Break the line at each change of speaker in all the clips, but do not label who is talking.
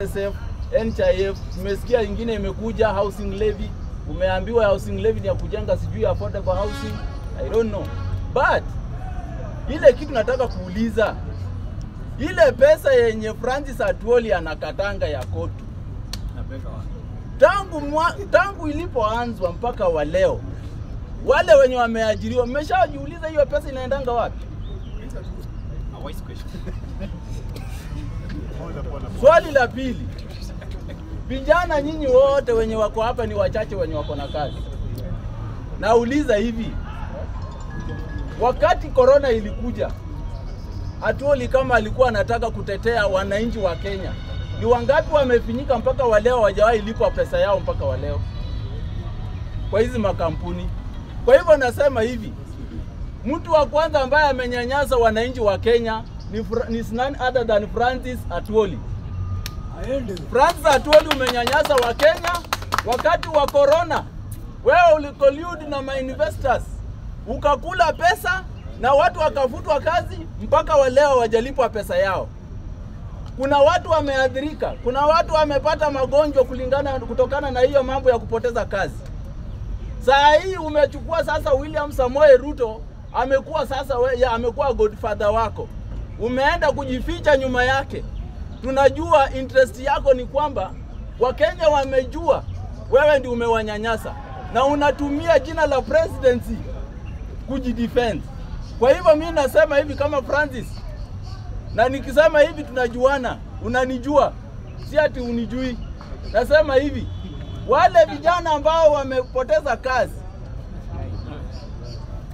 NSSF, NHIF, tumesikia ingine imekuja housing levy. Umeambiwa housing levy ni ya kujenga sijui affordable housing, I don't know. But ile kitu nataka kuuliza, ile pesa yenye Francis Atwoli anakatanga ya COTU tangu ilipoanzwa mpaka wa leo, wale wenye wameajiriwa, mmeshajiuliza hiyo pesa inaendanga wapi? Swali la pili, vijana nyinyi wote wenye wako hapa ni wachache wenye wako na kazi. Nauliza hivi, wakati corona ilikuja, Atwoli kama alikuwa anataka kutetea wananchi wa Kenya, ni wangapi wamefinyika mpaka wa leo hawajawahi lipwa pesa yao mpaka wa leo kwa hizi makampuni? Kwa hivyo nasema hivi, mtu wa kwanza ambaye amenyanyasa wananchi wa Kenya ni none other than Francis Atwoli. Francis Atwoli, umenyanyasa wa Kenya wakati wa corona. Wewe ulicollude na my investors, ukakula pesa na watu wakafutwa kazi mpaka wa leo hawajalipwa pesa yao. Kuna watu wameathirika, kuna watu wamepata magonjwa kutokana na hiyo mambo ya kupoteza kazi. Saa hii umechukua sasa William Samoei Ruto amekuwa sasa amekuwa godfather wako. Umeenda kujificha nyuma yake. Tunajua interest yako ni kwamba Wakenya wamejua wewe ndio umewanyanyasa na unatumia jina la presidency kujidefend. Kwa hivyo mimi nasema hivi kama Francis, na nikisema hivi tunajuana, unanijua, si ati unijui. Nasema hivi, wale vijana ambao wamepoteza kazi,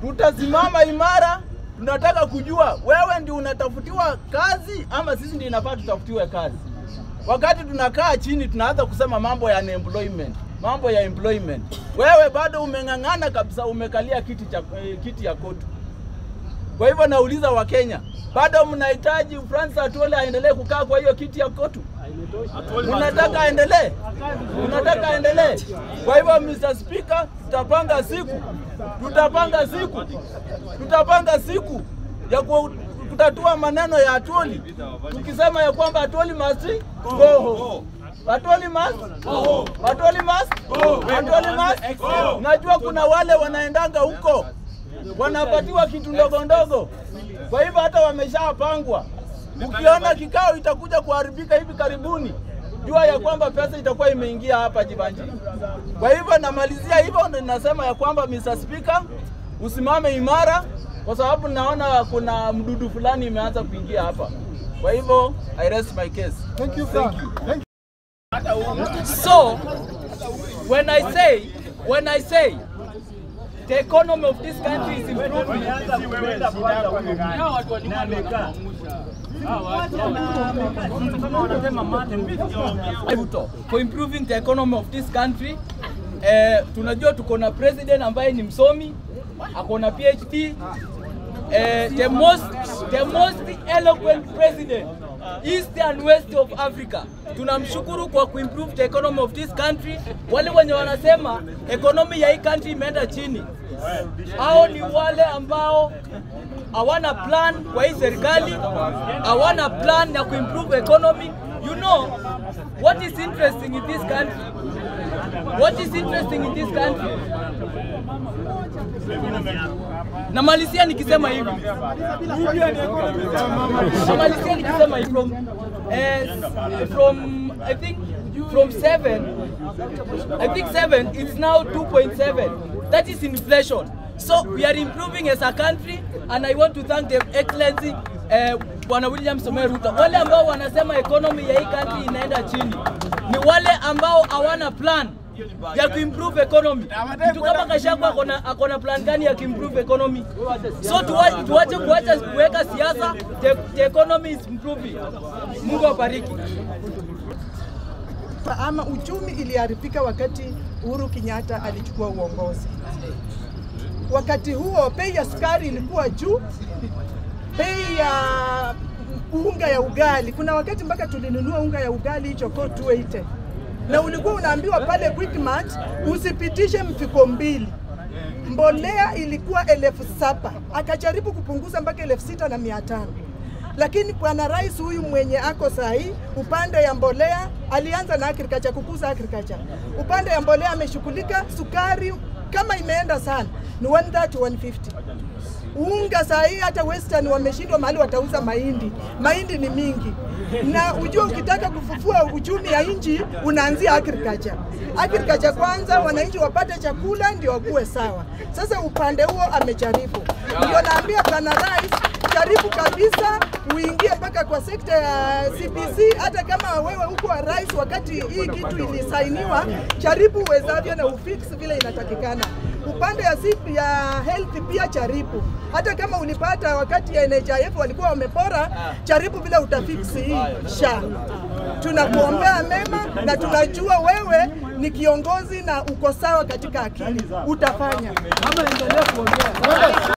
tutasimama imara. Tunataka kujua wewe ndio unatafutiwa kazi ama sisi ndio inafaa tutafutiwe kazi. Wakati tunakaa chini tunaanza kusema mambo ya unemployment, mambo ya employment, wewe bado umeng'ang'ana kabisa, umekalia kiti ya COTU. Kwa hivyo nauliza Wakenya, bado mnahitaji Francis Atwoli aendelee kukaa kwa hiyo kiti ya COTU? Unataka aendelee? Unataka aendelee? Kwa hivyo Mr. Speaker, tutapanga siku ya kutatua maneno ya Atwoli. Tukisema ya kwamba Atwoli must go home. Atwoli must go. Atwoli must go. Atwoli must go. Najua kuna wale wanaendanga huko wanapatiwa kitu ndogo ndogo. Kwa hivyo hata wameshapangwa. Ukiona kikao itakuja kuharibika hivi karibuni, jua ya kwamba pesa itakuwa imeingia hapa Jivanji. Kwa hivyo namalizia hivyo, ninasema ya kwamba Mr. Speaker, usimame imara kwa sababu naona kuna mdudu fulani imeanza kuingia hapa. Kwa hivyo I rest my case.
Thank you, sir. Thank you.
So when I say the economy of this country is improving. For improving the economy of this country, tunajua tuko na president ambaye ni msomi, ako na PhD, the most eloquent president East and West of Africa. Tunamshukuru kwa kuimprove the economy of this country. Wale wenye wanasema economy ya hii country imeenda chini, hao ni wale ambao hawana plan kwa hii serikali, hawana plan ya kuimprove economy. You know what is interesting in this country? What is interesting in this country? Namalizia nikisema hivi. Namalizia nikisema hivi from I think from 7, I think 7, it's now 2.7. That is inflation. So we are improving as a country, and I want to thank the Excellency Bwana William Samoei Ruto. Wale ambao wanasema economy ya hii country inaenda chini ni wale ambao hawana plan ya kuimprove economy. Mtu kama Gachagua akona plan gani ya kuimprove economy? So tuache kuweka siasa, the economy is improving. Mungu awabariki.
Ama uchumi iliharibika wakati Uhuru Kenyatta alichukua uongozi. Wakati huo bei ya sukari ilikuwa juu, bei ya unga ya ugali. Kuna wakati mpaka tulinunua unga ya ugali hicho kwa 280. Na ulikuwa unaambiwa pale Quickmart usipitishe mfuko mbili. Mbolea ilikuwa 7,000. Akajaribu kupunguza mpaka 6,500. Lakini bwana rais huyu mwenye ako sahi, upande ya mbolea alianza na agriculture, kukuza agriculture. Upande ya mbolea ameshughulika, sukari kama imeenda sana ni 130 150. Unga saa hii hata Western wameshindwa mahali watauza mahindi. Mahindi ni mingi. Na ujue ukitaka kufufua uchumi ya nchi unaanzia agriculture. Agriculture kwanza, wananchi wapate chakula ndio wakuwe sawa. Sasa upande huo amejaribu. Ndio naambia bwana rais, jaribu kabisa uingie mpaka kwa sekta ya CBC. Hata kama wewe uko rais wakati hii kitu ilisainiwa, jaribu uwezavyo na ufix vile inatakikana. Upande ya CP ya health pia jaribu, hata kama ulipata wakati ya NHIF walikuwa wamepora, jaribu vile utafix hii SHA. Tunakuombea mema na tunajua wewe ni kiongozi na uko sawa katika akili, utafanya.
Mama, endelea kuongea.